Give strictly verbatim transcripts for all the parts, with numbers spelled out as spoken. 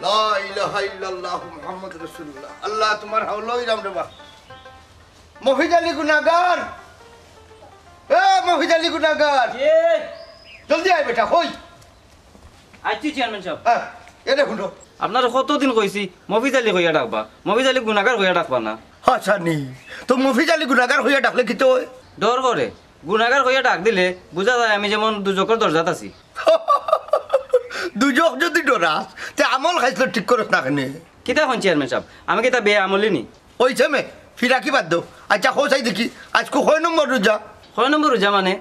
লা ইলাহা ইল্লাল্লাহু মুহাম্মাদুর রাসূলুল্লাহ। আল্লাহ, তুমার হাওলা অইরাম রে বা। মফিজ আলী গুনাগার, এ মফিজ আলী গুনাগার, জি। জলদি আয় বেটা, কই? আইচ্ছি চেয়ারম্যান সাব। হ্যাঁ, এরে হুনো। আপনারে কতদিন কইছি মফিজ আলী কইয়া ডাকবা, মফিজ আলী গুনাগার কইয়া ডাকবা না। হাছানি, তো মফিজ আলী গুনাগার কইয়া ডাকলে কিতা অয়? ডর করে। গুনাগার কইয়া ডাক দিলে বুঝা যায় আমি যেমন দুজখর দরজাত আছি। দুজখ যুদি ডরাস, তে আমল খাইছলত ঠিক করস না কেনে? কিতা কইন চেয়ারম্যান সাব, আমি কিতা বেআমলি নি? অইছে মে, ফিরাকি বাদ দেও। আইচ্ছা, কও চাই দেখি, আইজকু কয় নম্বর রুজা? কয় নম্বর রুজা মানে?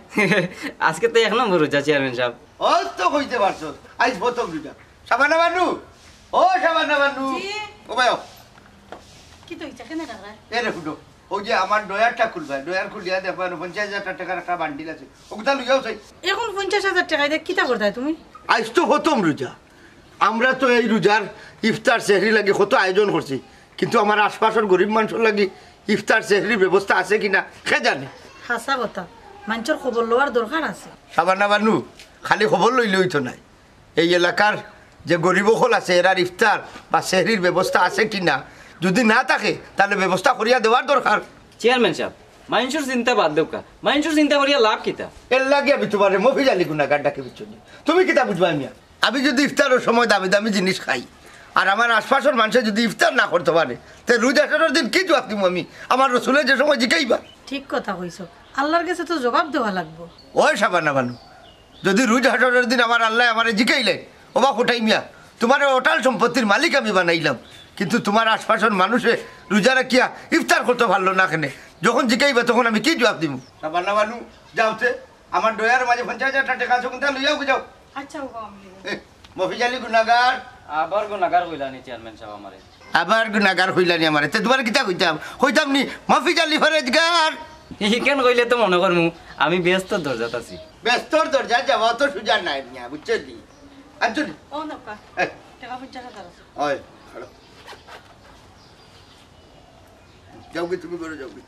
আইজকে তো এক নম্বর রুজা চেয়ারম্যান সাব। অউ তো কইতে পারছস, আইজ প্রথম রুজা। শাবানা বানু, ও শাবানা বানু। জি। ও ভাই, ও। কিতা অইছে, কেনে ডাকরায়? এরে হুনো, অউ যে আমার ড্রয়ারটা খুলবায়, ড্রয়ার খুলিয়া দেখবায়, পঞ্চাশ হাজার টেকার একটা বান্ডিল আছে, অগুতা লইয়া আও চাই। অখন পঞ্চাশ হাজার টেকা দিয়া কিতা করতায় তুমি? আইজ তো প্রথম রুজা, আমরা তো এই রুজার ইফতার সেহরির লাগি কত আয়োজন করছি, কিন্তু আমার আশপাশর গরিব মানষর লাগি ইফতার সেহরির ব্যবস্থা আছে কিনা কে জানে। হাছা কথা, মানষর খবর লওয়ার দরকার আছে। শাবানা বানু, খালি খবর লইলে অইতো নায়। এই এলাকার যে গরিব অকল আছে, এরার ইফতার বা সেহরির ব্যবস্থা আছে কিনা, যুদি না থাকে, তাইলে ব্যবস্থা করিয়া দেওয়ার দরকার। চেয়ারম্যান সাব, মানষর চিন্তা বাদ দেউক্কা, মানষর চিন্তা করিয়া লাভ কিতা? এরলাগি আমি তুমারে মফিজ আলী গুনাগার ডাকি, বুঝছো নি? তুমি কিতা বুঝবায় মিয়া? আমি যুদি ইফতারর সময় দামি দামি জিনিস খাই, আর আমার আশপাশর মানষে যুদি ইফতার না করতো পারে, তে রুজা আশারর দিন কি জুয়াপ দিমু আমি? আমার রসুলে যে সময় জিকাইবা। ঠিক কথা কইছো, আল্লার গেছে তো জুয়াপ দেওয়া লাগবো। ওই শাবানা বানু, যুদি রুজা আশারর দিন আমার আল্লায় আমারে জিকাইলে, "ওবা ফুটাই মিয়া, তুমারে অটাল সম্পত্তির মালিক আমি বানাইলাম, কিন্তু তুমার আশপাশর মানষে রুজা রাখিয়া ইফতার করতো পারলো না কেনে?" যখন জিকাইবা তখন আমি কি জুয়াপ দিমু? শাবানা বানু, যাও তে, আমার ড্রয়ারর মাঝে পঞ্চাশ হাজার টেকা আছে, অগুতা লইয়া আও, যাও। আইচ্ছা, ওবা, আমি লইমু। এ, মফিজ আলী গুনাগার। আবার গুনাগার কইলানি চেয়ারম্যান সাব আমারে। আবার গুনাগার কইলানি আমারে। তে তুমারে কিতা কইতাম? কইতাম নি, মফিজ আলী ফরেজগার। ইখান কইলে তো মনো করমু আমি বেহেস্তর দরজাত আছি। বেহেস্তর দরজাত যাওয়া তো সুজা নায় মিয়া, বুঝছো নি? আইচ্ছা নি? ও নৌকা। এ। টেকা পঞ্চাশ হাজার আছে। অয়, খাড়ো। যাওগি, তুমি ঘরো যাওগি।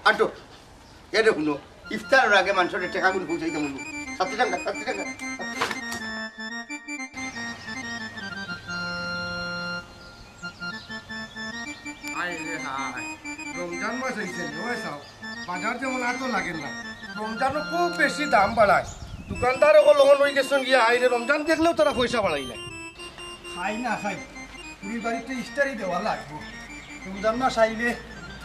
আটো, এরে হুনো, ইফতারর আগে মানষরে টেকাগুন পৌঁছাইতাম অইবো। ষাট টেকা, ষাট টেকা। হায় রে হায়, রমজান মাস আইছে রে, ওই চাও, বাজার যেমন আতো লাগে না। রমজানো খুব বেশি দাম বাড়ায়, দোকানদার অকল অখন অইগেছইন গিয়া, হায় রে, রমজান দেখলেউ তারা পয়সা বাড়াইলায়। খাই না খাই, ফুরির বাড়িত ইফতারি দেওয়া লাগবো। রমজান মাস আইলে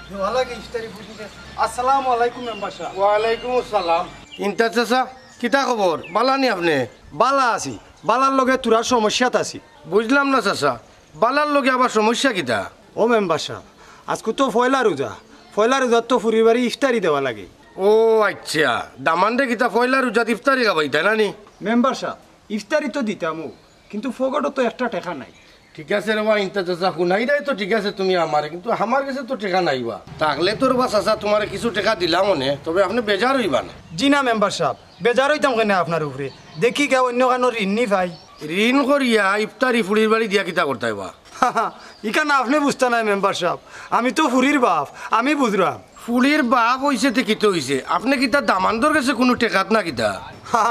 দেওয়া লাগে ইফতারি ফুরিরে। আসসালামু আলাইকুম মেম্বার সাব। ওয়ালাইকুম আসসালাম। ইমতাজ চাচা, কিতা খবর? বালা নি আপনে? বালা আছি। বালার লগে থুড়া সমস্যাত আছি। বুঝলাম না চাচা, বালার লগে আবার সমস্যা কিতা? ও মেম্বার সাব, আইজকু তো পয়লা রুজা, পয়লা রুজাত তো ফুরির বাড়ি ইফতারি দেওয়া লাগে। ও আইচ্ছা, দামান্দরে কিতা পয়লা রুজাত ইফতারি খাবাইতায় না নি? মেম্বার সাব, ইফতারি তো দিতামউ, কিন্তু পকেটো তো একটা টেকা নাই। ঠিক আছে রে বা, ইমতাজ চাচা, হুনাইরায় তো ঠিক আছে তুমি আমারে, কিন্তু আমার গেছে তো টেকা নাই বা। থাকলে তো রে বা চাচা তুমারে কিছু টেকা দিলাম অনে, তবে আপনে বেজার অইবা না। জি না মেম্বার সাব, বেজার অইতাম কেনে আপনার উপরে? দেখি গিয়া অইন্য কানো ঋণ নি পাই। ঋণ করিয়া ইফতারি ফুরির বাড়ি দিয়া কিতা করতায় বা? ইখান আপনে বুঝতা নায় মেম্বার সাব, আমি তো ফুরির বাপ, আমি বুঝরাম। ফুরির বাপ অইছে তে কিতা অইছে? আপনে কিতা দামান্দর গেছে কুনু টেকাত না কিতা? হা,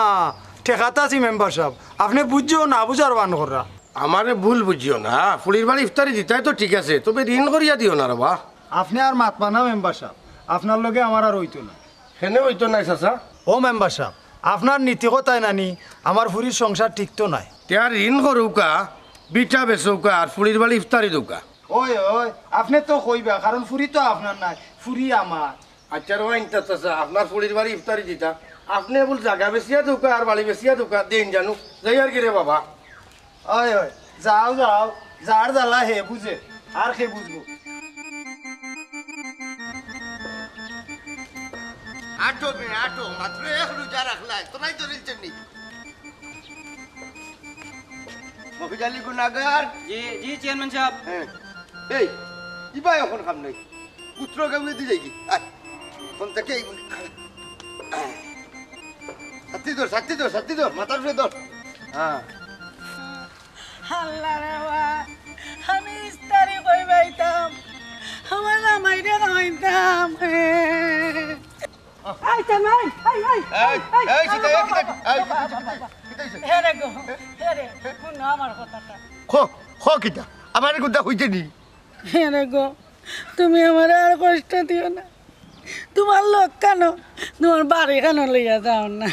টেকাত আছি মেম্বার সাব, আপনে বুঝিও না বুঝার বান কররা। আমারে ভুল বুঝিও না, ফুরির বাড়ি ইফতারি দিতায় তো ঠিক আছে, তবে ঋণ করিয়া দিও না রে বা। আপনে আর মাতবা না মেম্বার সাব, আপনার লগে আমার আর অইতো না। কেনে অইতো নায় চাচা? ও মেম্বার সাব, আপনার নীতি কথায় নানি আমার ফুরির সংসার টিকতো নায়। তে আর ঋণ করউক্কা, ভিটা বেচউক্কা আর ফুরির বাড়ি ইফতারি দেউক্কা। ওই, ওই, আপনে তো কইবা, কারণ ফুরি তো আপনার নায়, ফুরি আমার। আইচ্ছা রে বা ইমতাজ চাচা, আপনার ফুরির বাড়ি ইফতারি দিতা, আপনে বুল জাগা বেচিয়া দেউক্কা আর বাড়ি বেচিয়া দেউক্কা, দেইন জানু, যাইয়ার গি রে বাবা। ওই, ওই, যাও, যাও, যার জ্বালা হে বুঝে, আর কে বুঝবো? আটো বে, আটো, মাত্র এক রুজা রাখলায়, তোরাই ধরিলছে নি। মফিজ আলী গুনাগার। জি, জি, চেয়ারম্যান সাব। হ্যাঁ। এই, ইবা অখন কাম নাই। পুত্র গাউয়ে দি যাইগি। আয়। ফোন থেকে এই ছাতি ধর, ছাতি ধর, ছাতি ধর, মাথার উপরে ধর। হ্যাঁ। আল্লাহ রে বা, আমি ইফতারি কই পাইতাম? আমার জামাইরে খাওয়াইতাম। এই, এই, এই, এই, এই, এই, এই, এই, এই, এই, এই, এই, এই, এই, এই, এই, হে রে গো, হে রে, হুনো আমার কথাটা। ক, ক কিতা? আমারে কুন্তা কইতে নি? হে রে গো, তুমি আমারে আর কষ্ট দিও না। তুমার লগ খানো, তুমার বাড়ি খানো লইয়া যাও না।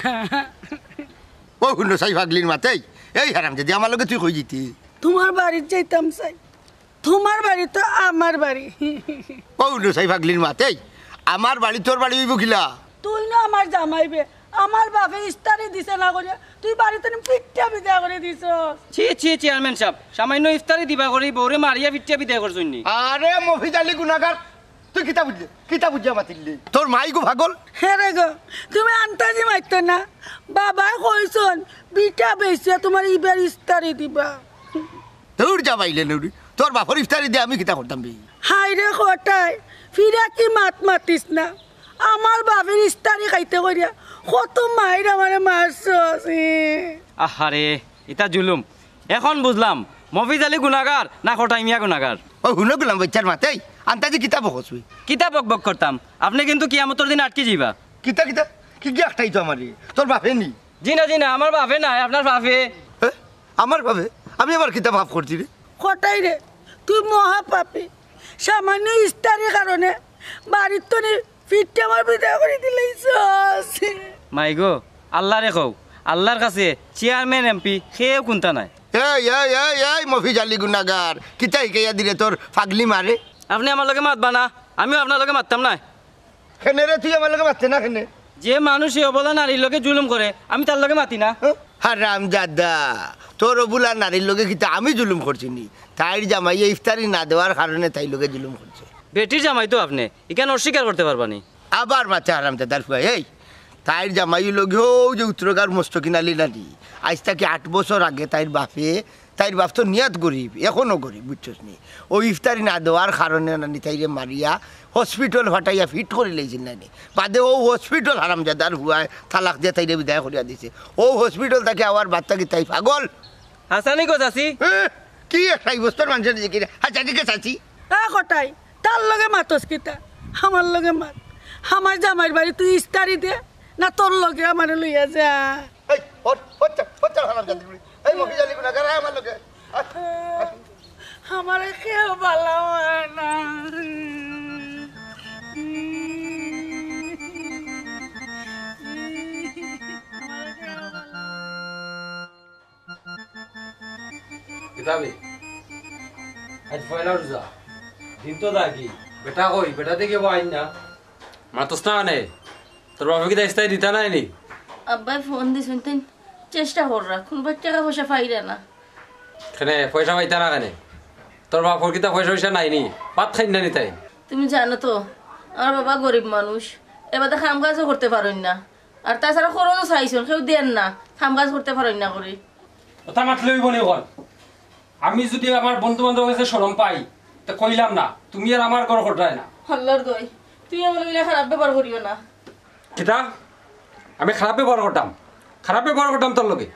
ও হুনো চাই পাগলির মাত, এই হারামজাদি, আমার লগে তুই কই যিতি? তুমার বাড়িত যাইতাম চাই। তুমার বাড়ি তো আমার বাড়ি। ও হুনো চাই পাগলির মাত, এই আমার বাড়ি তোর বাড়ি অইবো কিলা? তুই না আমার জামাই বে, আমার বাপে ইফতারি দিছে না করিয়া, তুই বাড়িত নি পিটিয়া বিদায় করি দিছস। ছি, ছি, চেয়ারম্যান সাব, সামাইন্য ইফতারি দিবা করি বউরে মারিয়া পিটিয়া বিদায় করছইন নি? আরে মফিজ আলী গুনাগার, তুই কিতা বুঝলে? কিতা বুঝিয়া মাতিলি? তোর মাই গো পাগল। হে রে গো, তুমি আন্তাজি মাতিও না। বাবায় কইছইন, বিটা বেচিয়া তুমার ইবার ইফতারি দিবা। তোর জামাইলে নুরি, তোর বাপর ইফতারি দিয়া আমি কিতা করতাম বে? হায় রে কটাই, ফিরাকি মাত মাতিস না। আমার বাপর ইফতারি খাইতে করিয়া কত মাইর আমারে মারছস। আহারে, ইতা জুলুম। এখন বুঝলাম, মফিজ আলী গুনাগার না কটাই মিয়া গুনাগার। ও হুনো গুলাম বাইচ্চার মাত, এই আন্তাজি কিতা বকস তুই? কিতা বকবক করতাম? আপনে কিন্তু কিয়ামতর দিন আটকি যাইবা। কিতা, কিতা? কি কি আটকাইতো আমারে? তোর বাপে নি? জি না, জি না, আমার বাপে নায়, আপনার বাপে। এ? আমার বাপে? আমি আবার কিতা পাপ করছি রে? কটাই রে, তুই মহাপাপী। সামাইন্য ইফতারির কারণে বাড়িত নি পিটিয়া আমার বিদায় করি দিলাইছস। মাই গো, আল্লারে কও, আল্লার কাছে চেয়ারম্যান, এমপি কেউ কুন্তা নায়। এই, এই, এই, এই, মফিজ আলী গুনাগার, কিতা হিকাইয়া দিলে তোর পাগলি মারে? আপনে আমার লগে মাতবা না, আমিও আপনার লগে মাততাম নায়। কেনে রে, তুই আমার লগে মাততে না কেনে? যে মানুষে অবলা নারীর লগে জুলুম করে, আমি তার লগে মাতি না। হ্যাঁ? হারামজাদা, তোর অবলা নারীর লগে কিতা আমি জুলুম করছি নি? তাইর জামাইয়ে ইফতারি না দেওয়ার কারণে তাইর লগে জুলুম করছে। বেটির জামাই তো আপনে, ইখান অস্বীকার করতে পারবা নি। আবার মাতে হারামজাদার ফুয়া, এই, তাইর জামাইর লগে অউ যে উত্তরগার মস্তকিন আলী নানি, আইজ থাকি আট বছর আগে তাইর বাপে তাইর বাপ তো নিয়াত গরিব, এখনো গরিব, বুঝছস নি? অউ ইফতারি না দেওয়ার কারণে নানি তাইরে মারিয়া হসপিটাল ফাটাইয়া ফিট করি লাইছিল নানি। বাদে অউ হসপিটাল হারামজাদার ফুয়ায় তালাক দিয়া তাইরে বিদায় করিয়া দিছে। অউ হসপিটাল থাকি আওয়ার বাদ থাকি তাই পাগল। হাসানি গো চাচি। এ, কি এক সাব্যস্তর মানুষের জিকির? আচ্ছা, ঠিক আছে, চাচি। এ কটাই, তার লগে মাতস কিতা? আমার লগে মাত। আমার জামাইর বাড়ি তুই ইফতারি দে, না তোর লগে আমারে লইয়া যা। এই, হট, হট, হট, হারামজাদি গুলি। এই মফিজ আলী গুনাগার, আয় আমার লগে। আয়, আয়। আমারে কেউ ভালা পায় না। আমারে কেউ ভালা পায় না। কিতা বে? আইজ পয়লা রোজা। দিন তো দেখি। বেটা কই? বেটা দেখি বা আইন না। মাতস না কেনে? তোর বাপে কিতা ইফতারি দিতা নায় নি? আব্বায় ফোন দিছইন, তাইন চেষ্টা কররা, কুনু টেকা পয়সা পাইরা না। কেনে পয়সা পাইতা না কেনে? তোর বাপর কিতা পয়সা পয়সা নাই নি? ভাত খাইন না নি তাইন? তুমি জানো তো, আমার বাবা গরিব মানুষ, এবাদে কাম কাজও করতে পারইন না। আর তাছাড়া খরচও চাইছইন, কেউ দেইন না, কাম কাজ করতে পারইন না করি। কথা মাতলে অইবো নি অখন? আমি যুদি আমার বন্ধু বান্ধবর গেছে শরম পাই, তে কইলাম না, তুমি আর আমার ঘর কটরায় না। আল্লার দোয়াই, তুমি আমার লগে খারাপ ব্যবহার করিও না। কিতা? আমি খারাপ ব্যবহার করতাম? খারাপ ব্যবহার করতাম তোর লগে?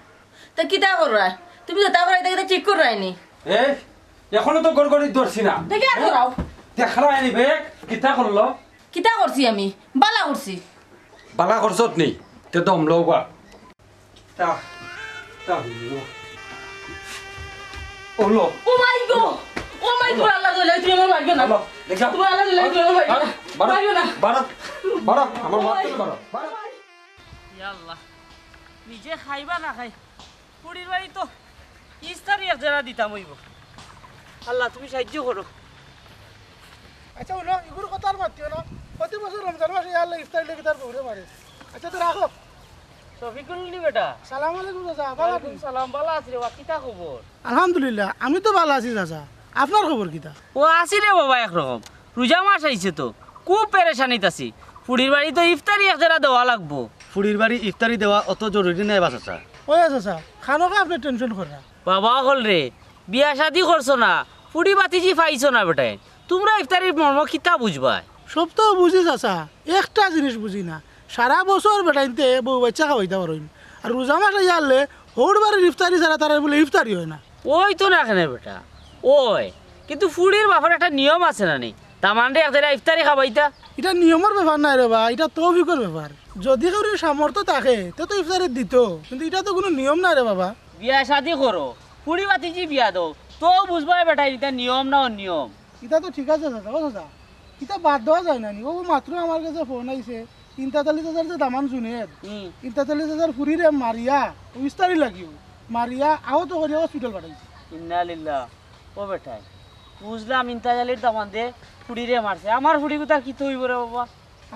তে কিতা কররায়? তুমি যেতা কররায়, ইতা কিতা ঠিক কররায় নি? এ, এখনো তো গড়গড়ি ধরছি না। তে কিতা করাও? দেখরায় নি বে, কিতা করলো? কিতা করছি আমি? বালা করছি। বালা করছত নি? তে দম লও বা। তা, তা হইল। ওলো। ও মাই গো! ও মাই গো, আল্লাহ দোয়াই, তুমি আমার মারিও না। ওলো, দেখো। তুমি আল্লাহ দোয়াই, তুমি আমার মারিও না। বারো, মারিও না। বারো, বারো, আমার মারতে বারো, বারো। ইয়া আল্লাহ, নিজে খাইবা না খাই, ফুড়ির বাড়ি তো ইফতারি এক জেরা দিতাম অইবো। আল্লাহ, তুমি সাহায্য করো। আচ্ছা, হুনো, ইগুর কথা আর মাতিও না। প্রতি বছর রমজান মাসে ইয়া আল্লাহ ইফতারি লাগি তার বউরে মারে। আচ্ছা, তো রাখো। শফিকুল নি বেটা? সালাম আলাইকুম চাচা, ভালা আছইন? ওয়ালাইকুম সালাম, ভালা আছি রে বা, কিতা খবর? আলহামদুলিল্লাহ, আমি তো ভালা আছি চাচা। আপনার খবর কিতা? ও আছি রে বাবা একরকম। রোজা মাস আইছে তো, খুব পেরেশানিত আছি। ফুড়ির বাড়ি তো ইফতারি এক জেরা দেওয়া লাগবো। ফুড়ির বাড়ি ইফতারি দেওয়া অত জরুরি নায় বা চাচা। ওই চাচা, খানোকা আপনে টেনশন কররা। বাবা অকল রে, বিয়া শাদি করছো না, ফুড়ি বাতিজি পাইছো না বেটায়, তুমরা ইফতারির মর্ম কিতা বুঝবায়? সব তো বুঝি চাচা, একটা জিনিস বুঝি না, সারা বছর বেটাইন্তে বউ বাইচ্চা খাওয়াইতা পারইন, আর রোজা মাস আইয়া হারলে হউর বাড়ির ইফতারি ছাড়া তারার বুলে ইফতারি অয় না। অইতো না কেনে বেটা, অয়, কিন্তু ফুড়ির বাপর একটা নিয়ম আছে না নি, দামানরে একজেরা ইফতারি খাবাইতা? ইটা নিয়মর ব্যাপার নায় রে বা, ইটা তৌফিকর ব্যাপার। যুদি কেউর সামর্থ্য থাকে, তে তো ইফতারি দিতো, কিন্তু ইটা তো কুনু নিয়ম নায় রে বাবা। বিয়া শাদি করো, ফুড়ি ভাতিজি বিয়া দেও, তেউ বুঝবায় বেটাইন ইটা নিয়ম না অনিয়ম। ইটা তো ঠিক আছে চাচা, ও চাচা, ইটা বাদ দেওয়া যায় না নি? ও মাত্র আমার গেছে ফোন আইছে, ইন্তাজ আলী চাচার যে দামান জুনেদ, হুম। ইন্তাজ আলী চাচার ফুড়িরে মারিয়া, ও ইস্তারি লাগিও, মারিয়া আহত করিয়া হসপিটাল পাঠাইছে। ইন্না লিল্লাহ। ও বেটাইন, বুঝলাম ইন্তাজ আলীর দামান্দে ফুড়িরে মারছে, আমার ফুড়িগুতার কিতা অইবো রে বাবা?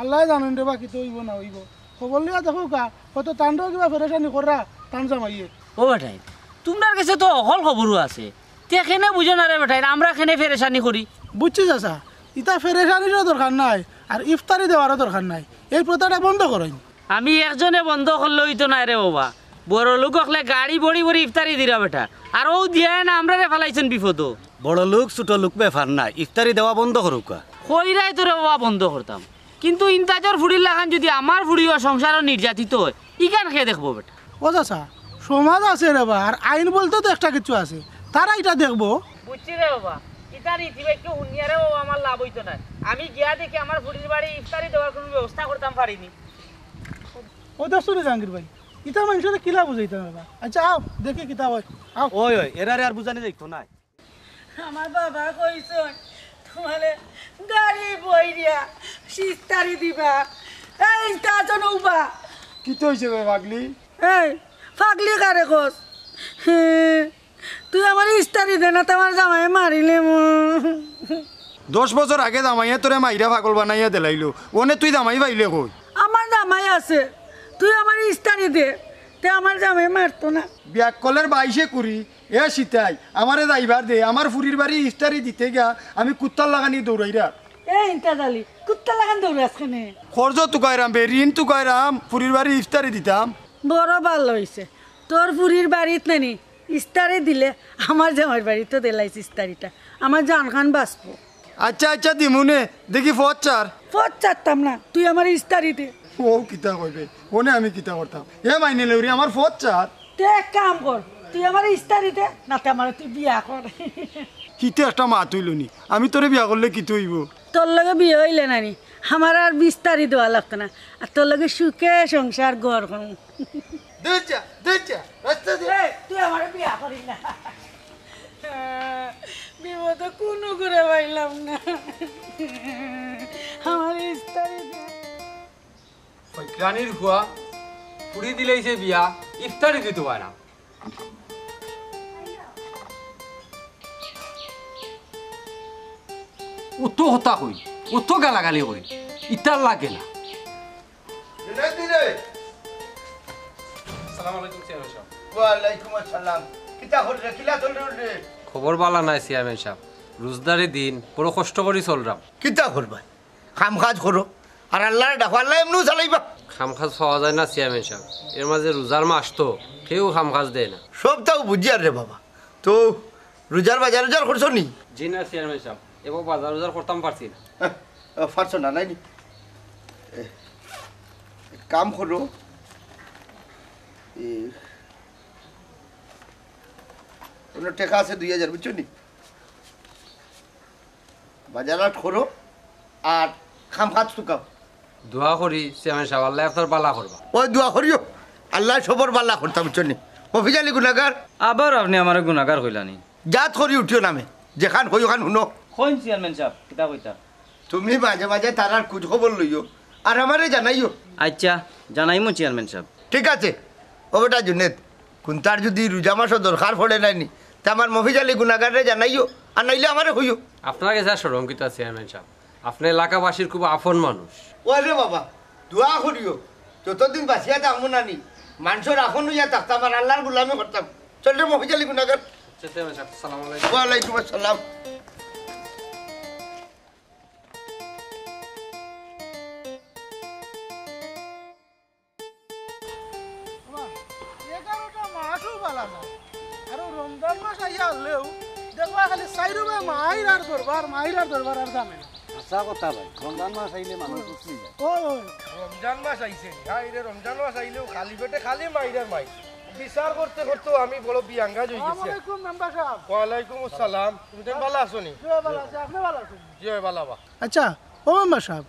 আল্লায় জানইন রে বা কিতা অইবো না অইবো। খবর লইয়া দেখউক্কা, হয়তো তানরেও কিবা পেরেশানি কররা তান জামাইয়ে। ও বেটাইন, তুমরার গেছে তো হকল খবরউ আছে, তে কেনে বুঝো না রে বেটাইন, আমরা কেনে পেরেশানি করি? বুঝছি চাচা, ইতা পেরেশানিরও দরকার নাই, আর ইফতারি দেওয়ারও দরকার নাই। এই প্রথাটা বন্ধ করইন। আমি একজনে বন্ধ করলে অইতো নায় রে বাবা, বড় লোক অকলে গাড়ি ভরি ভরি ইফতারি দিরা বেটা, আর অউ দিয়ায় না আমরারে ফালাইছইন বিপদো। বড় লোক ছোট লোক ব্যাপার নায়, ইফতারি দেওয়া বন্ধ করউক্কা। কইরায় তো রে বাবা বন্ধ করতাম, কিন্তু ইন্তাজর ফুড়ির লাখান যুদি আমার ফুড়িও সংসারো নির্যাতিত অয়, ইখান কে দেখবো বেটা? ও চাচা, সমাজ আছে রে বা, আর আইন বলতে তো একটা কিছু আছে, তারা ইটা দেখবো। বুঝছি রে বাবা, ইতা রীতিবাক্য হুনিয়া রে বাবা আমার লাভ অইতো নায়। আমি গিয়া দেখি আমার ফুড়ির বাড়ি ইফতারি দেওয়ার কুনু ব্যবস্থা করতাম পারি নি। ও দেখছো নি জাহাঙ্গীর ভাই, ইতা মানষরে কিলা বুঝাইতাম রে বা। আচ্ছা আও, দেখি কিতা অয়, আও। ওই, ওই, এরারে আর বুঝানি যাইতো নায়। আমার বাবা কইছইন, তুমারে গাড়ি বইরিয়া ইস্তারি দিবা। এই, তা তো নৌবা। কিতা অইছে বে পাগলি? এই, পাগলি কারে কস? হে, তুই আমারে ইস্তারি দে না, তে আমার জামাইয়ে মারিলিমু। দশ বছর আগে জামাইয়ে তোরে মাইরা পাগল বানাইয়া দিলাইলো, অনে তুই জামাই পাইলে কই? আমার জামাই আছে, তুই আমারে ইস্তারি দে, তে আমার জামাইয়ে মারতো না। বিয়াক্কলের বাইশে কুড়ি, এ সিতাই, আমারে যাইবার দে, আমার ফুড়ির বাড়ি ইস্তারি দিতে গিয়া আমি কুত্তার লাখান দৌড়াইরাম। এ ইন্তাজ আলী, কুত্তার লাখান দৌড়াস কেনে? কর্জ তুকাইরাম বে, ঋণ তুকাইরাম, ফুড়ির বাড়ি ইস্তারি দিতাম। বড় ভালা অইছে, তোর ফুড়ির বাড়িত নানি ইস্তারি দিলে আমার জামাইর বাড়িত দিলাইছ ইস্তারিটা, আমার জানখান বাঁচবো। আচ্ছা, আচ্ছা, দিমুনে, দেখি পথ ছাড়। পথ ছাড়তাম না, তুই আমারে ইস্তারি দে। ও কিতা কইবে, অনে আমি কিতা করতাম? এ মাইনে লেউরি, আমার পথ ছাড়। তে এক কাম কর, তুই আমারে ইস্তারি দে, না তে আমারে তুই বিয়া কর। কিতা একটা মাত অইলো নি, আমি তোরে বিয়া করলে কিতা অইবো? তোর লগে বিয়া অইলে নানি, আমার আর ইস্তারি দেওয়া লাগতো না, আর তোর লগে সুখে সংসার ঘর করমু। দূর যা, দূর যা, রাস্তা দে। এই, তুই আমারে বিয়া করিস না। বিপদে কুনু করে পাইলাম না। আমারে ইস্তারি দে। ফকিরানির ফুয়া, ফুড়ি দিলাইছে বিয়া, ইফতারি দিতো পারে না। অত কথা কই, অত গালাগালি করি, ইতার লাগে না। জুনাইদ রে। আসসালামু আলাইকুম চেয়ারম্যান সাব। ওয়ালাইকুম আসসালাম। কিতা কররে, কিলা চলরে? খবর বালা নায় চেয়ারম্যান সাব। রোজদারি দিন, বড় কষ্ট করি চলরাম। কিতা করবায়? কাম কাজ করো, আর আল্লারে ডাকো, আল্লায় এমনেউ চালাইবা। কাম কাজ পাওয়া যায় না চেয়ারম্যান সাব, এর মাঝে রোজার মাস তো, কেউ কাম কাজ দেয় না। সবতাউ বুঝিয়ার রে বাবা। তো রোজার বাজার উজার করছো নি? জি না চেয়ারম্যান সাব, এবার বাজার উজার করতাম পারছি না। হ্যাঁ, ও, পারছো না, নায় নি? এ, এক কাম করো, এ, অনো টেকা আছে দুই হাজার, বুঝছো নি? বাজার হাট করো আর কাম কাজ তুকাও। দোয়া করি চেয়ারম্যান সাব, আল্লায় আপনার বালা করবা। ওই দোয়া করিও, আল্লায় সবর বালা করতা, বুঝছো নি? মফিজ আলী গুনাগার। আবার আপনে আমারে গুনাগার কইলা নি? জাত করি উঠিও নামে, যেখান কই ওখান হুনো। কইন চেয়ারম্যান সাব, কিতা কইতা? তুমি মাঝে মাঝে তারার খোঁজ খবর লইও, আর আমারে জানাইও। আচ্ছা, জানাইমু চেয়ারম্যান সাব। ঠিক আছে। ও বেটা জুনেদ, কুন্তার যুদি রোজা মাসো দরকার পড়ে নায় নি, তে আমার মফিজ আলী গুনাগাররে জানাইও, আর নাইলে আমারে কইও। আপনার গেছে আর শরম কিতা চেয়ারম্যান সাব? আপনে এলাকাবাসীর খুব আপন মানুষ। ওরে বাবা, দোয়া করিও, যতদিন বাঁচিয়া থাকমু না নি, মানষর আপন অইয়া থাকতাম আর আল্লার গুলামি করতাম। চল রে মফিজ আলী গুনাগার। আচ্ছা চেয়ারম্যান সাব, আসসালামু আলাইকুম। ওয়ালাইকুম আসসালাম। ওমা, এগারোটা মাসও বালা না। আর ও রমজান মাস আইয়া হারলেও দেখবা খালি চাইরোবায় মাইর আর দরবার, মাইর আর দরবার আর ঝামেলা। হাছা কথা ভাই, রমজান মাস আইলে মানুষ উঠলি যায়। ওই, ওই। রমজান মাস আইছে, হায় রে, রমজান মাস আইলেও খালি পেটে খালি মাইর আর মাইর। বিচার করতে করতে আমি বড় বিয়াঙ্গা অই গেছি। আসসালামু আলাইকুম মেম্বার সাব। ওয়ালাইকুম আসসালাম। তুমি তো ভালা আছো নি? জি ভাই, ভালা আছি। আপনি ভালা আছেন? জি ভাই, ভালা বা। আচ্ছা, ও মেম্বার সাব,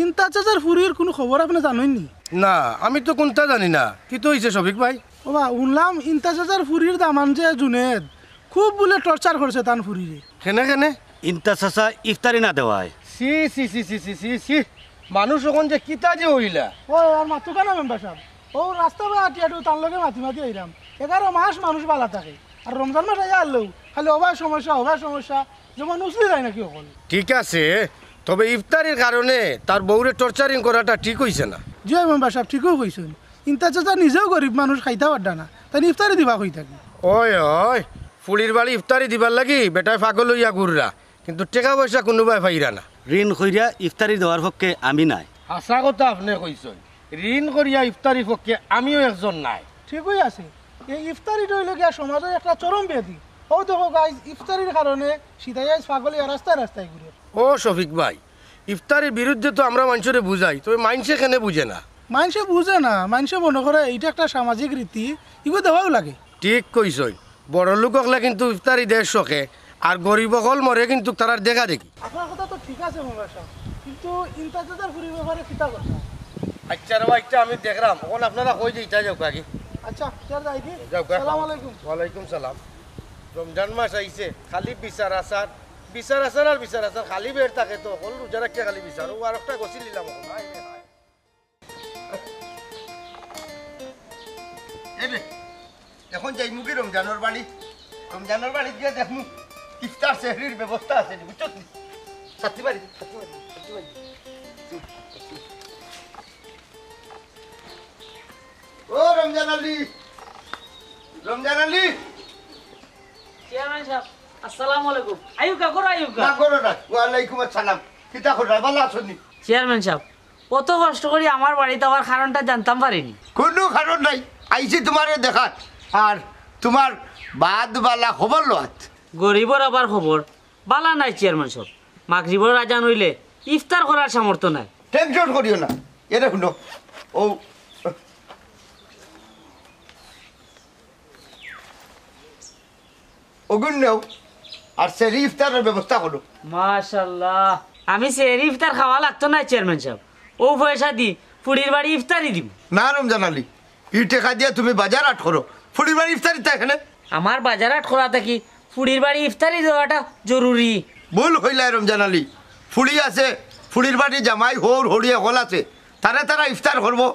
ইমতাজ চাচার ফুরির কুনু খবর আপনে জানইন নি? না, আমি তো কুন্তা জানি না। কিতা অইছে শফিক ভাই? ও বা, হুনলাম ইমতাজ চাচার ফুরির দামান যে জুনেদ, খুব বুলে টর্চার করছে তান ফুরিরে। কেনে কেনে? ইমতাজ চাচা ইফতারি না দেওয়ায়। ছি, ছি, ছি। মানুষ অখন যে কিতা যে অইলা। ও, আর মাতউক্কা না মেম্বার সাব। ও রাস্তা বায় আটি আটি তান লগে মাতি মাতি আইরাম। এগারো মাস মানুষ ভালা থাকে। আর রমজান মাস আইয়া হারলেউ খালি অবায় সমস্যা, অবায় সমস্যা। যেমন উছলি যায় নাকি অখন। ঠিক আছে, তবে ইফতারির কারণে তার বউরে টর্চারিং করাটা ঠিক অইছে না। জি অয় মেম্বার সাব, ঠিকউ কইছইন। ইমতাজ চাচা নিজেউ গরিব মানুষ, খাইতা পাররা না, তাইন ইফতারি দিবা কই থাকি? ওই, ওই, ফুড়ির বাড়ি ইফতারি দিবার লাগি বেটায় পাগল অইয়া ঘুররা, কিন্তু টেকা পয়সা কুনুবায় পাইরা না। ঋণ করিয়া ইফতারি দেওয়ার পক্ষে আমি নাই। হাছা কথা আপনে কইছইন, ঋণ করিয়া ইফতারির পক্ষে আমিও একজন নাই। ঠিকউ আছে, এই ইফতারিটা অইলো গিয়া সমাজর একটা চরম ব্যাধি। অউ দেখো গাইস, ইফতারির কারণে সিদাই আইজ পাগল অইয়া রাস্তায় রাস্তায় ঘুরে। ও শফিক ভাই, ইফতারির বিরুদ্ধে তো আমরা মাইনষরে বুঝাই, তবে মাইনষে কেনে বুঝে না? মাইনষে বুঝে না, মাইনষে মনো করে ইটা একটা সামাজিক রীতি, ইগু দেওয়াউ লাগে। ঠিক কইছইন, বড়লোক অকলে কিন্তু ইফতারি দের শখে, আর গরিব অকল মরে কিন্তু তারার দেখা দেখি। আপনার কথা তো ঠিক আছে মেম্বার সাব, কিন্তু ইমতাজ চাচার ফুরির ব্যাপারে কিতা কথা? আচ্ছা রে বা, ইটা আমি দেখরাম, অখন আপনারা কই যে ইটা যাউক্কা আগে। আচ্ছা, যাউক্কা। আসসালামু আলাইকুম। ওয়ালাইকুম সালাম। রমজান মাস আইছে, খালি বিচার আচার, বিচার আচার আর বিচার আচার, খালি বের থাকে তো, অকল রোজা রাখিয়া খালি বিচার। ও আর একটা গোসিল দিলাম অখন। হায় রে হায়। এ রে, অখন যাইমু কি রমজানর বাড়ি? রমজানর বাড়িত গিয়া দেখমু ইফতার সেহরির ব্যবস্থা আছে নি, বুঝছত নি? ছাতি বাড়ি, ছাতি বাড়ি, ছাতি বাড়ি। ও রমজান আলী, রমজান আলী। চেয়ারম্যান সাব, আসসালামু আলাইকুম। আইউক্কা, ঘরো আইউক্কা। না, ঘরো না। ওয়ালাইকুম আসসালাম। কিতা কররা, ভালা আছো নি? চেয়ারম্যান সাব, অত কষ্ট করি আমার বাড়িত আওয়ার কারণটা জানতাম পারিনি। কুনু কারণ নাই, আইছি তুমারে দেখাত, আর তুমার বাদ বালা খবর লওয়াত। গরিবর আবার খবর বালা নাই চেয়ারম্যান সাব, মাগরিবর আজান অইলে ইফতার করার সামর্থ্য নাই। টেনশন করিও না, এরে হুনো, অউ অগুন নেও, আর সেহরি ইফতারর ব্যবস্থা করো। মাশাআল্লাহ, আমি সেহরি ইফতার খাওয়া লাগতো নায় চেয়ারম্যান সাব, অউ পয়সা দি ফুড়ির বাড়ি ইফতারি দিমু। না রমজান আলী, ই টেকা দিয়া তুমি বাজার হাট করো, ফুড়ির বাড়ি ইফতারি তা কেনে? আমার বাজার হাট করা থাকি ফুড়ির বাড়ি ইফতারি দেওয়াটা জরুরি। ভুল কইলায় রমজান আলী, ফুড়ি আছে, ফুড়ির বাড়ি জামাই, হউর, হউরি অকল আছে, তারা তারা ইফতার করবো,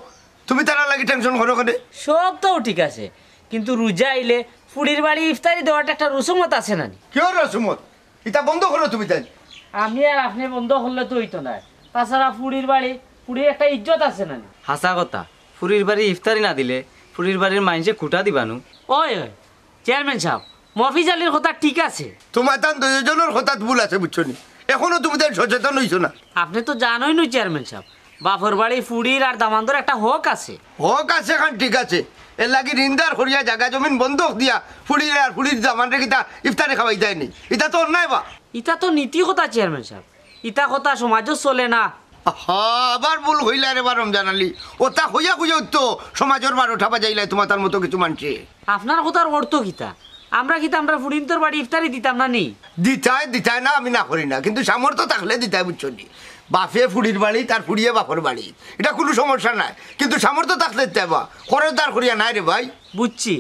তুমি তারার লাগি টেনশন করো কেনে? সব তো ঠিক আছে, কিন্তু রোজা আইলে ফুড়ির বাড়ি ইফতারি দেওয়াটা একটা রসুমত আছে না নি? কিওর রসুমত? ইতা বন্ধ করো তুমি তাইন। আমি আর আপনে বন্ধ করলে তো অইতো নায়, তাছাড়া ফুড়ির বাড়ি, ফুড়ির একটা ইজ্জত আছে না নি? হাছা কথা, ফুড়ির বাড়ি ইফতারি না দিলে ফুড়ির বাড়ির মাইনষে খুটা দিবা নু। ওই, ওই, চেয়ারম্যান সাব, মফিজ আলীর কথা ঠিক আছে। তুমার তান দুইওজনর কথাত ভুল আছে, বুঝছো নি? এখনো তুমি তাইন সচেতন অইছো না। আপনে তো জানইন নু চেয়ারম্যান সাব, বাফর বাড়ি ফুড়ির আর দামান্দর একটা হক আছে। হক আছে খান ঠিক আছে, এর লাগি ঋণদার করিয়া জাগা জমিন বন্ধক দিয়া ফুড়ির আর ফুড়ির দামান্দরে কিতা ইফতারি খাওয়াইতায় নি? ইতা তো অন্যায় বা। ইতা তো নীতি কথা চেয়ারম্যান সাব, ইতা কথা সমাজো চলে না। আহা, আবার ভুল কইলায় রে বা রমজান আলী। অতা কইয়া কইয়াউ তো সমাজর বারোটা বাজাইলায় তুমার তার মতো কিছু মানষে। আপনার কথার অর্থ কিতা? আমরা কিতা আমরার ফুড়িন্তর বাড়ি ইফতারি দিতাম না নি? দিতায়, দিতায় না, আমি না করি না, কিন্তু সামর্থ্য থাকলে দিতায়, বুঝছো নি? বাফে ফুড়ির বাড়ি, তার ফুড়িয়ে বাফর বাড়ি, ইটা কুনু সমস্যা নায়, কিন্তু সামর্থ্য থাকলে দিতায় বা, খরচদার করিয়া নায় রে ভাই। বুঝছি,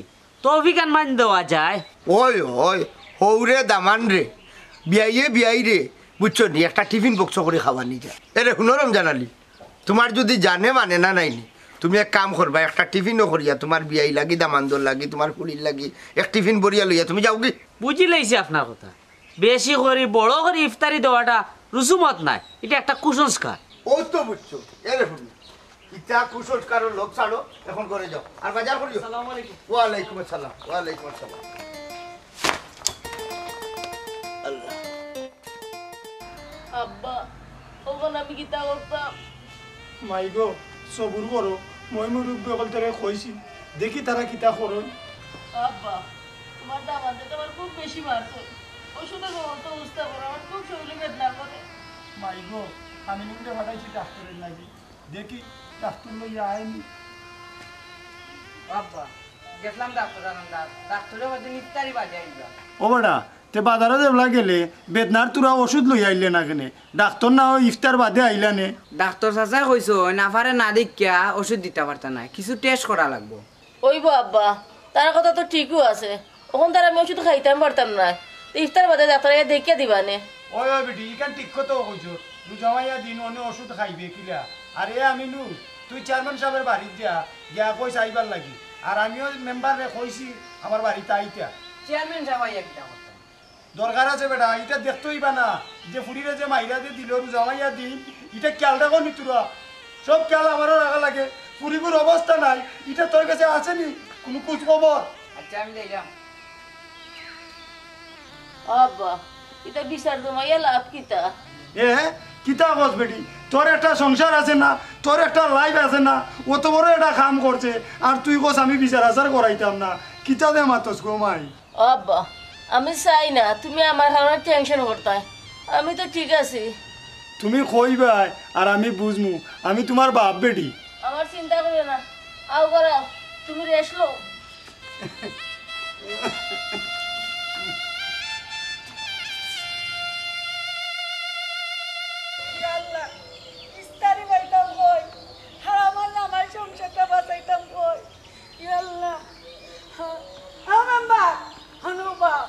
তৌফিক আনমান দেওয়া যায়। ওই, ওই, হউরে দামানরে, বিয়াইয়ে বিয়াইরে, বুঝছো নি, একটা টিফিন বক্স করি খাওয়ানি যায়। এরে হুনো রমজান আলী, তুমার যুদি জানে মানে না নায় নি, তুমি এক কাম করবায়, একটা টিফিনও করিয়া তুমার বিয়াই লাগি, দামান্দর লাগি, তুমার ফুড়ির লাগি এক টিফিন ভরিয়া লইয়া তুমি যাওগি। বুঝিলাইছি আপনার কথা। বেশি করি, বড় করি ইফতারি দেওয়াটা রুসুমত নায়, ইটা একটা কুসংস্কার। অউ তো বুঝছো, এরে হুনো, ইতা কুসংস্কারর লোক ছাড়ো, এখন ঘরো যাও, আর বাজার করিও। আসসালামু আলাইকুম। ওয়ালাইকুম আসসালাম, ওয়ালাইকুম আসসালাম। আল্লাহ। আব্বা, অখন আমি কিতা করতাম? মাই গো, সবুর করো, মই মুরব্বি অকলতরে কইছি, দেখি তারা কিতা করইন। আব্বা, তুমার দামান্দে তো আমারে খুব বেশি মারছে। অষুধে কমর তো বুঝতা পারো, আমার খুব শরীরে বেদনা করে। মাই গো, আমি নিমরে ফাটাইছি ডাক্তরর লাগি, দেখি ডাক্তর লইয়া আইনি। আব্বা, গেছলাম ডাক্তর আনন্দাজ, ডাক্তরে কইছে ইফতারি বাদে আইবা। ও বেটা, তে বাজারো যেবলা গেলে বেদনার তুরা ওষুধ লইয়া আইলে না কেনে? ডাক্তর না অয় ইফতার বাদে আইলা নে? ডাক্তর চাচায় কইছইন, আফারে না দেখিয়া ওষুধ দিতা পারতা নায়, কিছু টেস্ট করা লাগবো। অইবো আব্বা, তার কথা তো ঠিকউ আছে, অখন তো আর আমি ওষুধ খাইতাম পারতাম নায়। তে ইফতার বাদে ডাক্তর আইয়া দেখিয়া দিবা নে। ওই, ওই বেটি, ইখান ঠিক কথা কইছো। রোজা মাইয়া দিন অনে ওষুধ খাইবে কিলা? আর এ আমিনুল, তুই চেয়ারম্যান সাবর বাড়িত যা, গিয়া কইস আইবার লাগি। আর আমিও মেম্বাররে কইছি আমার বাড়িত আইতা। চেয়ারম্যান সাব আইয়া কিতা করতা? দরকার আছে বেটা, ইটা দেখতে অইবা না যে ফুরিরে যে মাইরা যে দিল রোজা মাইয়া দিন, ইটা খেয়াল রাখো নি তোরা। সব খেয়াল আমারও রাখা লাগে। ফুরিগুর অবস্থা নাই, ইটা তোর কাছে আছে নি কুনু খোঁজ খবর? আচ্ছা, আমি যাইলাম। আব্বা, ইটা বিচার জমাইয়া লাভ কিতা? এ, কিতা কস বেটি? তোর একটা সংসার আছে না, তোর একটা লাইফ আছে না, অত বড় একটা কাম করছে, আর তুই কস আমি বিচার আচার করাইতাম না? কিতা যে মাতস গো মাই? ও আব্বা, আমি চাই না তুমি আমার কারণে টেনশন করতায়। আমি তো ঠিক আছি। তুমি কইবায় আর আমি বুঝমু, আমি তুমার বাপ বেটি। আমার চিন্তা করিও না, আও ঘরো আও, তুমি রেস্ট লও। ইয়া আল্লাহ, ইস্তারি পাইতাম কই? আর আমার না, আমার সংসারটা বাঁচাইতাম কই? ইয়া আল্লাহ। ও মেম্বার, হনো বাপ,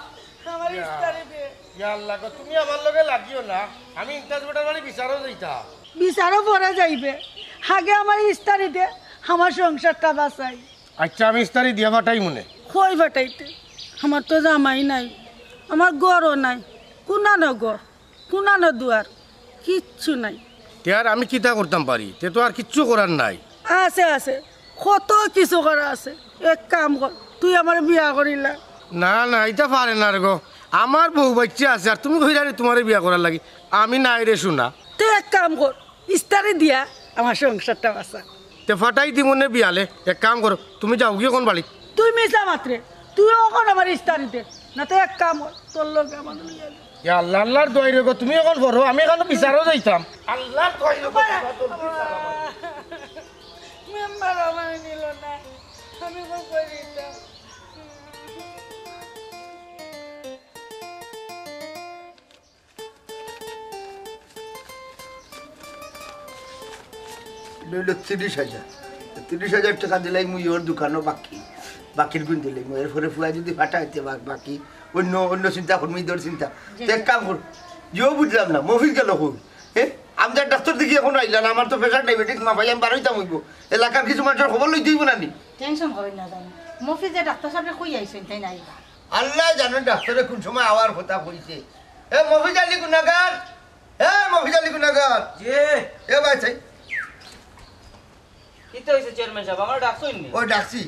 আমার ইয়া। ইস্তারি দে। ইয়া আল্লাহ গো, তুমি আমার লগে লাগিও না। আমি ইমতাজ বেটার বাড়ি বিচারো যাইতা। বিচারো পরে যাইবে। আগে আমার ইস্তারি দে, আমার সংসারটা বাঁচাই। আচ্ছা, আমি ইস্তারি দিয়া ফাটাইমুনে। কই ফাটাইতে? আমার তো জামাই নাই, আমার ঘরও নাই, কুনানো ঘর, কুনানো দুয়ার, কিচ্ছু নাই। তে আর আমি কিতা করতাম পারি? তে তো আর কিচ্ছু করার নাই। আছে, আছে, কত কিছু করা আছে। এক কাম কর, তুই আমারে বিয়া করিলা। না, না, ইতা পারে না রে গো। আমার বউ বাইচ্চা আছে, আর তুমি কইরায় নি তুমারে বিয়া করার লাগি। আমি নাই রে সোনা। তে এক কাম কর, ইস্তারি দিয়া আমার সংসারটা বাঁচা। তে ফাটাই দিমুনে বিয়ালে। এক কাম করো, তুমি যাওগি অখন বাড়িত। তুই মিছা মাতরে, তুই অখন আমার ইস্তারি দে। না তে এক কাম কর, তোর লগে আমার লইয়া দে। ইয়া আল্লাহ, আল্লাহর দোয়াই রে গো, তুমি অখন পড়ো, আমি অখন বিচারো যাইতাম। আল্লাহর দোয়াই রে গো, মেম্বার আমার নিল না, আমি কই কই দিতাম। লইল তিরিশ হাজার। তিরিশ হাজার টেকা দিলাই মুই ওর দোকানো বাকি। বাকির গুণ দিলাই মুই। এরপরে ফুয়া যদি ফাটা হইতে বা-, বাকি অন্য, অন্য চিন্তা করমু, ঈদর চিন্তা। জি। তে এক কাম কর, যেও বুঝলাম না, মফিজ গেল কই? হ্যাঁ? আমি যার ডাক্তার দেখি এখন আইলা না, আমার তো প্রেশার ডায়াবেটিস মাপাই, আমি বারোইতাম অইব। এলাকার কিছু মানুষের খবর লইতে অইব না নি? টেনশন করইন না জানি। মফিজে ডাক্তার সাবরে কই আইছইন, তাইন আইবা। আল্লাহ জানে ডাক্তারে কোন সময় আওয়ার কথা কইছে। এ মফিজ আলী গুনাগার, এ মফিজ আলী গুনাগার। জি। এ ভাই চাই। কিতা অইছে চেয়ারম্যান সাব? আমারে ডাকছইন নি? ওই ডাকছি।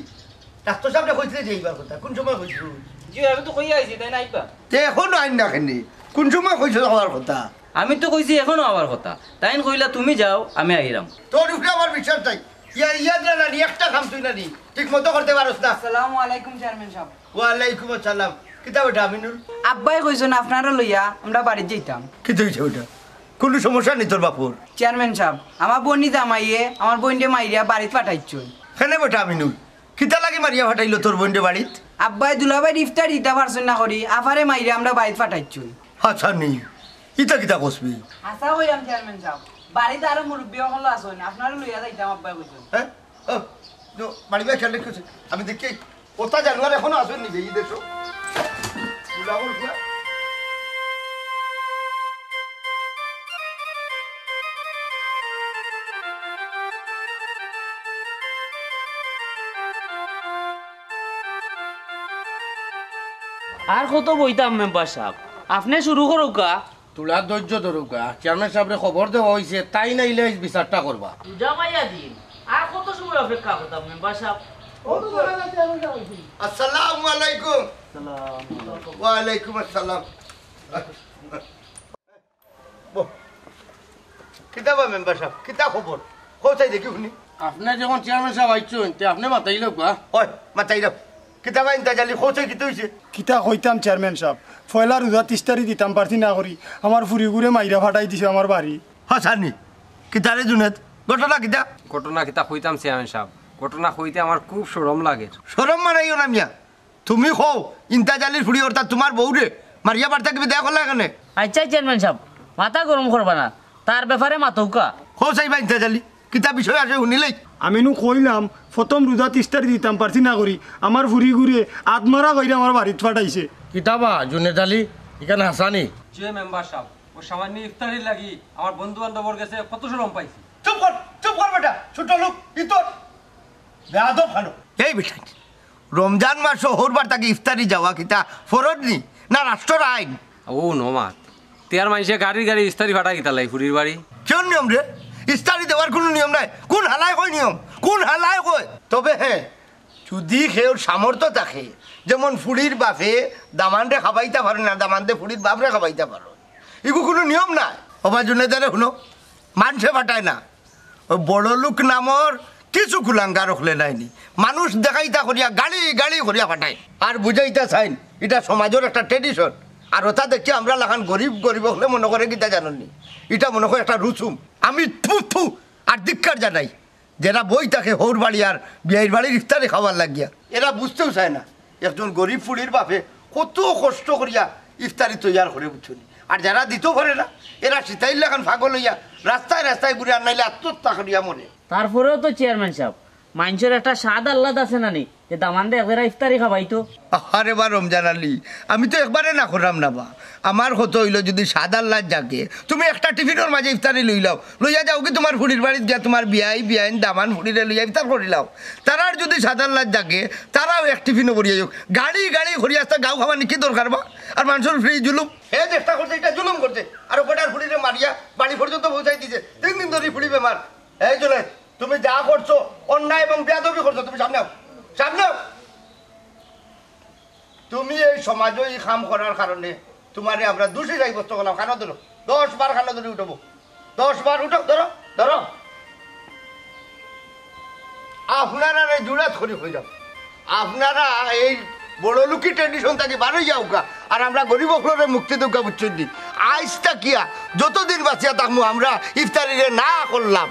ডাক্তার সাবরে কইছিলে যে এইবার কথা। কোন সময় কইছিল? জি, আমি তো কইয়া আইছি, তাইন আইবা। তে এখন আইন না কেনে? কোন সময় কইছিল আওয়ার কথা? আমি তো কইছি এখনো আওয়ার কথা। তাইন কইলা, "তুমি যাও, আমি আইরাম।" তোর উপরে আমার বিশ্বাস নাই। ইয়া, ইয়া দিলা না নি, একটা কাম তুই না নি, ঠিক মতো করতে পারস না। আসসালামু আলাইকুম চেয়ারম্যান সাব। ওয়ালাইকুম আসসালাম। কিতা বেটা আমিনুল? আব্বায় কইছইন আপনারে লইয়া আমরা বাড়িত যাইতাম। কিতা অইছে বেটা? কুনু সমস্যা নি তোর বাপর? চেয়ারম্যান সাব, আমার বইনি জামাইয়ে আমার বইনরে মাইরা বাড়িত ফাটাইছইন। কেনে বেটা আমিনুল? কিতা লাগি মারিয়া ফাটাইলো তোর বইনরে বাড়িত? আব্বায় দুলাভাইর ইফতার দিতা পারছইন না করি, আফারে মাইরা আমরা বাড়িত ফাটাইছইন। হাছা নি, ইতা কিতা কস বে? হাছা কইরাম চেয়ারম্যান সাব, বাড়িত আরো মুরব্বি অকল আছইন, আপনারে লইয়া যাইতাম আব্বায় কইছইন। হ্যাঁ? ও, তো বাড়ি বাড়ি খেয়াল রেখেছে। আমি দেখি, ওটা জানোয়ার এখনো আসেন নি বে, এই দেশো। বুলাবল পুরা। আর কত বইতাম মেম্বার সাব, আপনে শুরু করউক্কা। তুলা ধৈর্য ধরউক্কা, চেয়ারম্যান সাবরে খবর দেওয়া অইছে, তাইন আইলে আইজ বিচারটা করবা। রোজা মাইয়া দিন, আর কত সময় অপেক্ষা করতাম মেম্বার সাব? আসসালামু আলাইকুম। সালাম। ওয়ালাইকুম আসসালাম। বহ। কিতা বা মেম্বার সাব, কিতা খবর? কও চাই দেখি হুনি। আপনে যখন চেয়ারম্যান সাব আইছইন, তে আপনে মাতাইলাউক্কা। ওই, মাতাইলাও। কিতা বা ইন্তাজ আলী, কও চাই কিতা অইছে? কিতা কইতাম চেয়ারম্যান সাব, পয়লা রোজাত ইস্তারি দিতাম পারছি না করি, আমার ফুরিগুরে মাইরা ফাটাই দিছে আমার বাড়ি। হাছা নি? কিতা রে জুনেদ, ঘটনা কিতা? ঘটনা কিতা কইতাম চেয়ারম্যান সাব, ঘটনা কইতে আমার খুব শরম লাগের। শরম মারাইও না মিয়া, তুমি কও, ইন্তাজ আলীর ফুড়ি অর্থাৎ তুমার বউরে মারিয়া বাড়ি থাকি বিদায় করলা কেনে? আইচ্ছা চেয়ারম্যান সাব, মাথা গরম করবা না, তার ব্যাপারে মাতউক্কা। কও চাইবা ইন্তাজ আলী, কিতা বিষয় আছে হুনিলাই। আমি নু কইলাম, প্রথম রোজাত ইফতারি দিতাম পারছি না করি, আমার ফুড়িগুরে আতমারা কইরা আমার বাড়িত পাঠাইছে। কিতা বা জুনেদ আলী, ইখান হাছানি? জি মেম্বার সাব, অউ সামান্য ইফতারির লাগি আমার বন্ধু বান্ধবর গেছে কত শরম পাইছি। চুপ কর, চুপ কর বেটা, ছোট লোক, ইতর বেয়াদব খানো। এই বেটা, রমজান মাসো হউর বাড়ি থাকি ইফতারি যাওয়া কিতা ফরজ নি, না রাষ্ট্রর আইন? ও নমাত, তে আর মাইনষে গাড়ি গাড়ি ইফতারি ফাটা কিতা লাই ফুড়ির বাড়ি? কিয়র নিয়ম রে? ইফতারি দেওয়ার কুনু নিয়ম নাই। কুন হালায় কয় নিয়ম? কুন হালায় কয়? তবে হ্যাঁ, যুদি কেউর সামর্থ্য থাকে, যেমন ফুড়ির বাপে দামানরে খাবাইতা পারে না, দামান্দে ফুড়ির বাপরে খাবাইতা পারে, ইগু কুনু নিয়ম নাই। ওবা জুনেদ আলী হুনো, মানষে ফাটায় না, অউ বড় লোক নামর কিছু কুলাঙ্গার অকলে নায়নি, মানুষ দেখাইতা করিয়া গাড়ি গাড়ি করিয়া ফাটায়। আর বুঝাইতা চাইন, ইটা সমাজর একটা tradition। আর ওটা দেখি আমরা লাখান গরিব গরিব অকলে মনো করে কিতা জানইন নি, ইটা মনো করে একটা রুসুম। আমি থু থু আর ধিক্কার জানাই, যেরা বই থাকে হউর বাড়ি আর বিয়াইর বাড়ির ইফতারি খাওয়ার লাগিয়া, এরা বুঝতেও চায় না। একজন গরিব ফুড়ির বাপে কত কষ্ট করিয়া ইফতারি তৈয়ার করে, বুঝছো নি? আর যেরা দিতেও পারে না, এরা সিতাইর লাখান পাগল অইয়া রাস্তায় রাস্তায় ঘুরে, আর নাইলে আত্মহত্যা করিয়া মরে। তারপরেও তো চেয়ারম্যান সাব, মাইনষর একটা স্বাদ আহ্লাদ আছে না নি, যে দামান্দে একবেলা ইফতারি খাবাইতো। আরে বা রমজান আলী, আমি তো একবারে না করলাম না বা। আমার কথা অইলো, যুদি স্বাদ আহ্লাদ জাগে, তুমি একটা টিফিনর মাঝে ইফতারি লইলাও, লইয়া যাওগি তুমার ফুড়ির বাড়িত গিয়া, তুমার বিয়াই, বিয়াইন, দামান ফুড়িরে লইয়া ইফতার করিলাও। তারার যুদি স্বাদ আহ্লাদ জাগে, তারাও এক টিফিনো করিয়া যাউক। গাড়ি গাড়ি করিয়া আস্তা গাউ খাবানি কি দরকার বা? আর মানষর উপরে ই জুলুম। হে চেষ্টা করছে, ইটা জুলুম করছে। আর ও বেটার ফুড়িরে মারিয়া বাড়ি পর্যন্ত পৌঁছাই দিছে। তিন দিন ধরি ফুড়ি বেমার। এই জুনেদ, তুমি যা করছো অন্যায় এবং বেয়াদবি করছো। তুমি সামনে আও, সামনে আও। তুমি এই সমাজো ই কাম করার কারণে তুমারে আমরা দোষী সাব্যস্ত করলাম। কানো ধরো, দশ বার কানো ধরি উঠবো, দশ বার উঠো, ধরো, ধরো। আপনারারে জুড়াত করি কইরাম, আপনারা এই বড় লোকি tradition থাকি বারই যাউক্কা, আর আমরা গরিব অকলরে মুক্তি দেউক্কা, বুঝছইন নি? আইজ থাকিয়া যতদিন বাঁচিয়া থাকমু, আমরা ইফতারিরে না করলাম।